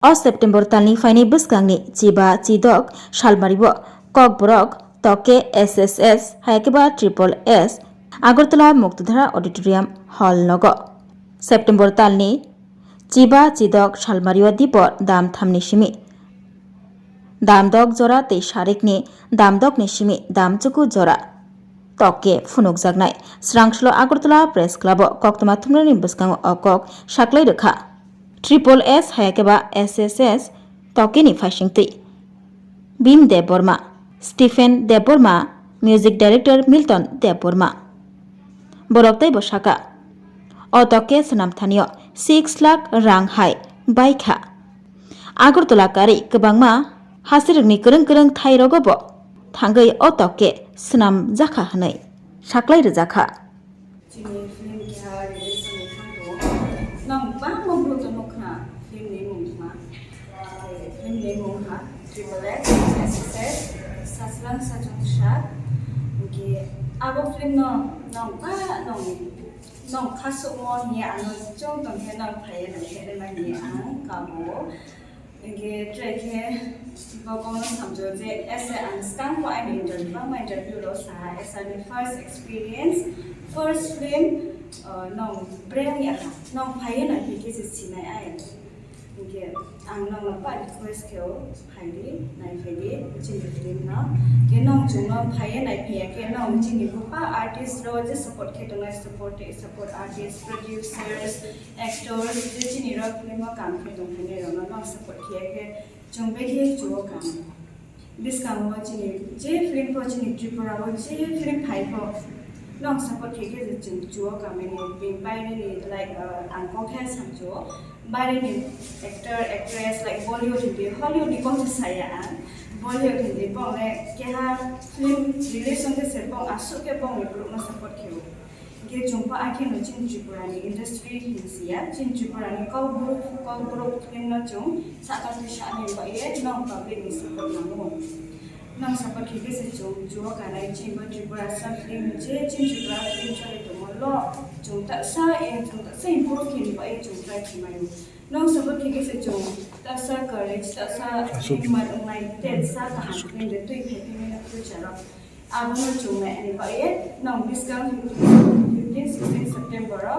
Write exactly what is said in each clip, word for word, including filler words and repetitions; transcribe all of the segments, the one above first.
O September talni phainai bwskangni chiba chidok salmario Kokborok Toke S S S hayakeba Triple S Agartala Muktadhara Auditorium Hall nogo. September talni chiba chidok salmario dibor dam thamni simi damdok jora tei sarikni damdokni simi damchuku jora Toke phunukjaknai. Srangslo Agartala Press Club o koktwma thumnani bwskango o kok saklai rwkha. Triple S hayakeba S S S Tokeni phaisingtwi Bhim Debbarma, Stephen Debbarma, Music Director Milton Debbarma. Borok teibo saka, o Toke swnam thanio six lakh rang hai baikha. Agartala kari kwbangma hasirikni kwrwng kwrwng thairogo bo thangwi o Toke swnam jakha hwnwi saklai rwjakha. Chini film keha release wngwi thangkho. Nang bangma bwrwi no nukha film ni mung ma. Film ni mung ha Triple X, S S S, Saslang Sachung Sat. Hwnkhe abo film no nang ba nang nang khasukmo hiya ano chwng tongkhe nang phaiya nang khe rwna hiya ang kabo. Hwnkhe try khe bo kokno samjao je ese ang skang bo aini interview, bangma interview rok saha ese ani first experience, first film, uh, nong breng ya ha, nong phaiye nai phai khe se sinai ai. Hwnkhe ang nongno ba request khe o phaidi, nai phaidi chini film no. Khe nong chwngno phaiye nai phaiya khe nong chini bupha artist rok je support khe tongnai, support, support artist, producers, actors, je chini rok film o kam khe tongphainai rokno nong support khiya khe chwng bai khe chuo kam. Bwskango chini je film pho chini Tripura o je film phai pho nong support khe khe je chwng chuo kam ni bini baire ni like, uh, ang kok khe samchuo baire ni actor, actress like Bollywood hindi Hollywood ni kok saya ang Bollywood hindi bong le keha film release wngkhe se bong aswk khe bong ni group no support khe o. Hwnkhe chwngkha akheno chini Tripura ni industry hinsiya, chini Tripura ni Kokborok, Kokborok film no chwng saka twi sani bai ye nong public ni support nango. Nong support khe khe se chwng chuo kanai chini bo Tripura sa film je chini Tripura film choli tongo lo chwng ta sa e chwng ta sa improve khe ni bai ye chwng try khe maio. Nong support khe khe se chwng ta sa courage ta sa himmat wngnai te sa kaham film de twi phai phai mano future o. Abono chwng nai ani bai nong bwskang fifteen, sixteen September o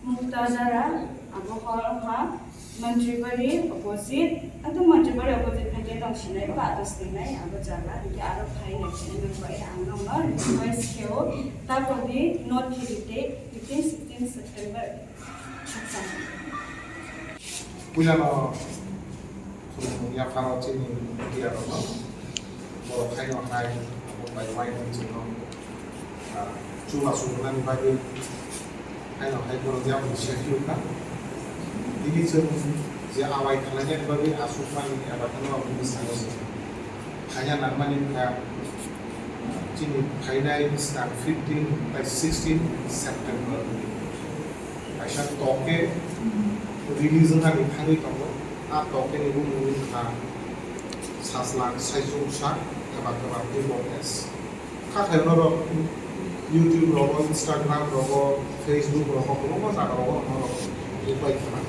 Muktadhara abo hall wngkha Mantribari opposite, ato Mantribari opposite khaikhe nong sinai ba ato sinai abo jaga hwnkhe aro phai nai phai nang bai ang nongno request khe o ta podi note khe di date fifteen, sixteen September. Puilano khulumung yapharo chini media rokno borok haino hai abo bai waino chwngno, ah, chubachu rwnani bagwi haino hai borok yaponi se phiyokha. Tini chwng je awai khwlainani bagwi aswkmani eba kheno aboni sango se. Khaina nangmani wngkha chini phainai bwskang fifteen bai sixteen September kaisa Toke release wngani thangwi tongo. A Toke ni bumung wngkha Saslang Saichung Sak eba khe ba Triple S. Kha khe norok YouTube rogo, Instagram rogo, Facebook rogo, kwbangma jaga rogo norok nubai khna.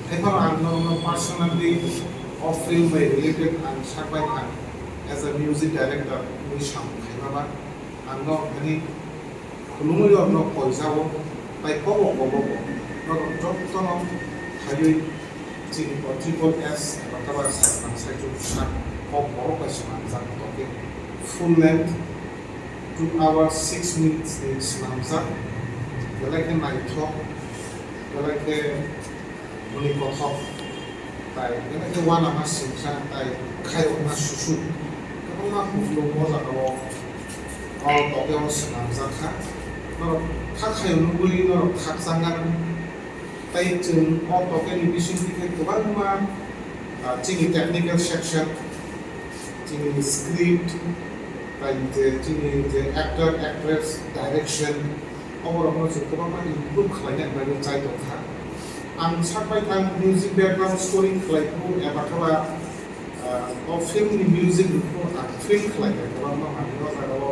Haiphano ang norokno personally o film bai related ang sak bai kha, as a music director mui samung khaima ba ang norok thani khulumui norokno koijao, tai kobo kobo bo norok jotono khaiwi chini o Triple S eba Tabara Saslang Saichung Sak o borok bai swnamjak Toke full length two hours six minutes ni swnamjak, belai khe naithok, belai khe muni kothok, tai belai khe uanama singsa, tai khayokna susuk, kwbangma kuplung o jaga o, o Toke o swnamjak kha. Norok kha khayo nugwi norok khakchangna. Tai chwng o Toke ni bisingtwi khe kwbangma, ah, chini technical section, chini script, tai je chini je actor, actress, direction, oborokno chwng kwbangma improve khlaina bagwi chai tongkha. Ang sak bai thang music background scoring khlai phuru eba khe ba, ah, o film ni music rok phuru ang feel khlai kha kwbangma manwi o jaga o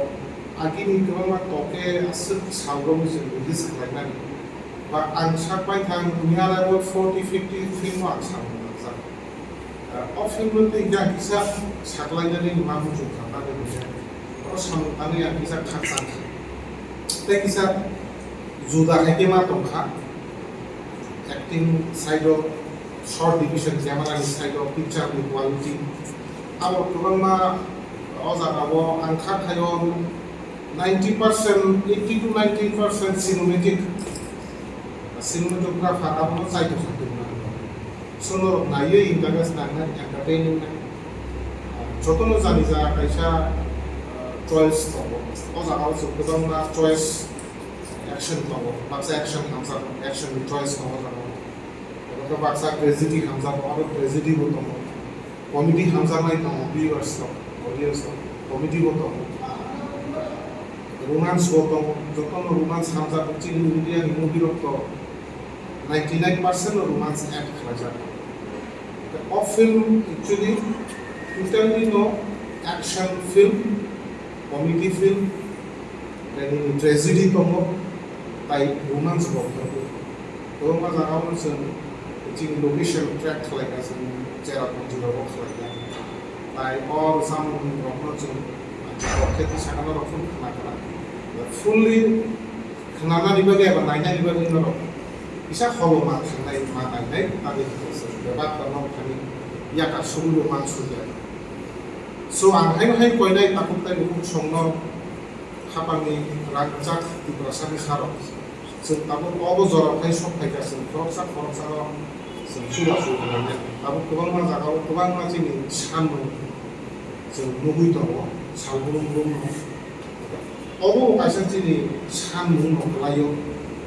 agini kwbangma Toke aswk sal rok chwng release khlainani. Ba ang sak bai thang, niyara bo forty fifty film o ang samung nangjak. O film no twi kisa saklainani ma muchung kha, tamo kisa o samung tangwi ang kisa khakchang kha. Tei kisa juda hai khe ma tong kha, acting side o, short division, camera ni side o, picture ni quality, abo kwbangma o jaga o ang kha khaio ninety percent, eighty to ninety percent cinematic, cinematographer abono chaito kha tongma. So norok naiwi interest nangnai, entertaining nai. Jotono jani ja kaisa, ah, choice tongo. O jaga o chwng kwbangma choice action tongo. Baksa action hamjak, action ni choice tongo o jaga o. Abo khe baksa tragedy hamjak, aro tragedy bo tongo. Comedy hamjaknai tongo, viewers rok, audience rok. Comedy bo tongo. Romance bo tongo. Jotono romance hamjak, chini India ni movie rok to ninety nine percent no romance add khlaijak. O film actually totally no action film, comedy film, tei nini tragedy tongo, tai romance bo tongo. Kwbangma jaga o chwng chini location track khlai kha, chwng Cherrapunji rogo khlai kha. Tai o samung rokno chwng khe twi sakano rok phano khna kha. Fully khnanani bagwi eba nainani bagwi norok kisa holo ma khanai, ma nainai, abo bebak ba nok thani yakar sugwi bo man sujak. So ang haino hai koinai takhuk tai bukhuk songno khapangni rangchak Tiprasani sarok. Chwng tabuk obo jorao hai sok phaikha, chwng khoroksa khoroksano chwng chubachu rwlainai. Tabuk kwbangma jagao kwbangma chini sanmung chwng nugwi tongo, sal brum brumno. Obo bo kaisa chini sanmungno kwlaio.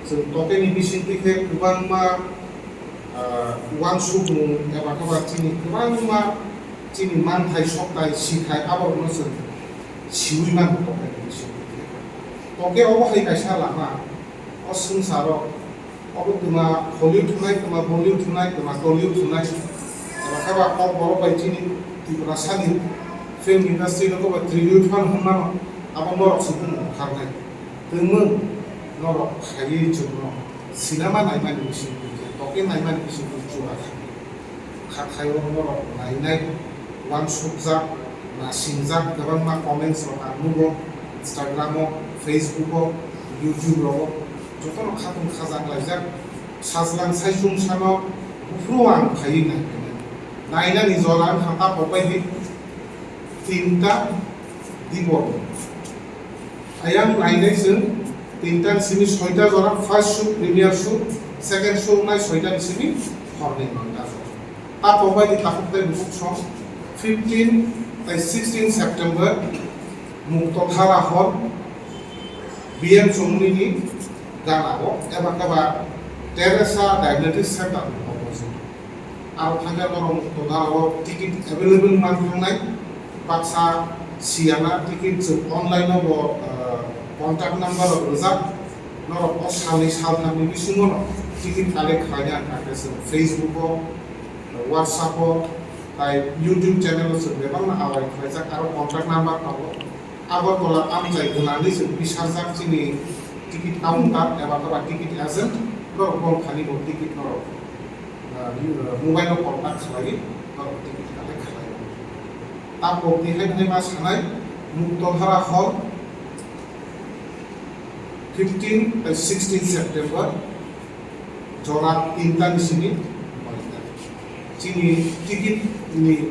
Chwng tokeni bisingtwi khe kwbangma, ah, uansukmung eba khe ba chini kwbangma chini manthai, sokthai, sithai aborokno chwng siui mano tokeni bisingtwi khe. Toke obo hai kaisa lama, o swngcharo Obo twma Hollywood hwnai, twma Bollywood hwnai, twma Tollywood hwnai. Eba khe ba kok borok bai chini Tiprasani film industry no koba Trillywood phan hwnmano, abo norok se bumung butharnai. Twmwng norok khaiwi chwngno cinema naimani bisingtwi, toke naimani bisingtwi chuba kha. Kha khaio norok nainai, uansukjak, nasingjak, kwbangma comments rok ang nugo, Instagram o, Facebook o, YouTube rogo, jotono khatung khajak laijak, sajlang saichung sano buphuru ang phaiwi naikhainai. Nainani jora wngkha takhuk bai di tinta dibor. Ayang nainai chwng tinta ni simi soita jora, first show, premiere show, second show wngnai soita ni simi horni nonta jora. Takhuk bai di takhuk tei bukhuk song fifteen tei sixteen September Mukto Dhara Hall, B M Chongmani ni gana o, eba keba Teresa Diagnostics Center ni opposite. Aro thangkhe norok Mukto Dhara o ticket available man thangnai, baksa siyana ticket chwng online o bo, ah, contact number rok rijak, norok o salni salthamni bisingo no ticket collect khlaina wngkha khe chwng Facebook o, WhatsApp o, tai YouTube channel o chwng bebakno awai khlaijak, aro contact number tongo. Agartala amchai gwnangwi chwng bisarjak chini ticket counter eba khe ba ticket agent norok bong thani bo ticket norok, ah, mobile o contact khlaiwi norok ticket collect khlai. Takhuk twi hai hai ma sanai Mukto Dhara Hall fifteen tei sixteen September jora tinta ni simi noita. Chini ticket ni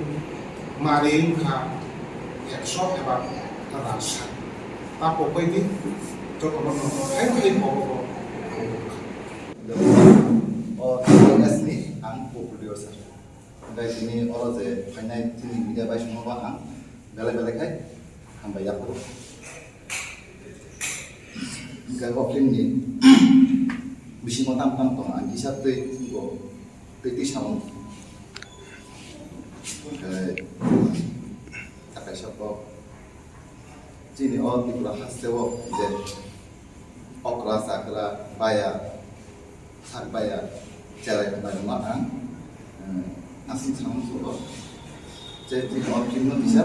mari wngkha ekso eba rasa. Takhuk bai di jotono no hai hai kobo bo. O S ni ang co-producer. Hingke tini oro je phainai chini media bai songno ba ang belai belai khai hambai yaphuru. Hingke o film ni bisingo tam tam tongo ang kisa twi bo twi twi samung. Hingke takai sabo chini o Tripura haste o je okra chakra baya Sak baya, cherai bai ma ang, eh, asing samung sugo. Che twi no film no kisa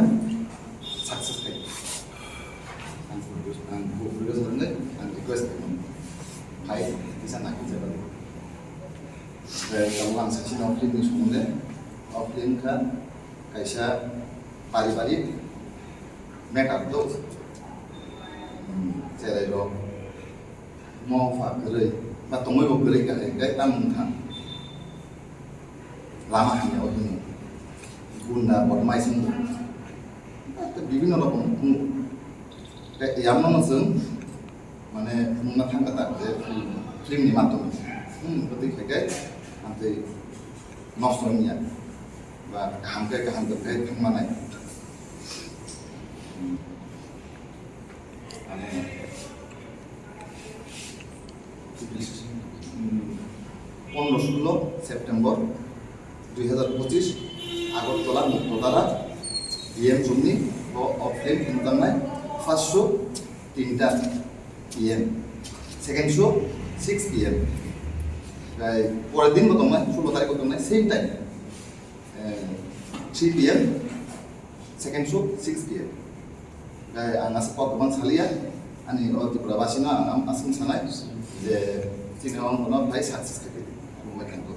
success khai. Ang produce, ang co-producer ne, ang request khai. Khai kisa na kisa bali. Eh, kamu ang saksi no film ni sumunde. Offline kha kaisa paribarik matter do. Hmm, cherai rok mo pha kwrwi ba tongwi bo kwrwi kha hai kai tamo wngkha. Lama hamya o hino. Gunda, bodmais wngkha. Bibhinno rokom wngkha. Tei yamno no chwng mane wngna thang kha tak je film, film ni matom. Hmm, bwtwi khai kai amtwi nosto wngya. Ba kaham khe kaham khe thang manai. Hmm. Mane pondro solo September dui hazar pochis Agartala Muktodara D M Chumni o offline wngjaknai first show tinta P M, second show six P M. Tei pore din bo tongnai, solo tarik bo tongnai, same time, eh, three P M, second show six P M. Tei ang asa kok kwbang saliya, ani o Tripura basino ang aswk sanai je chini o wngkha no phai success khe tongwi thangkho.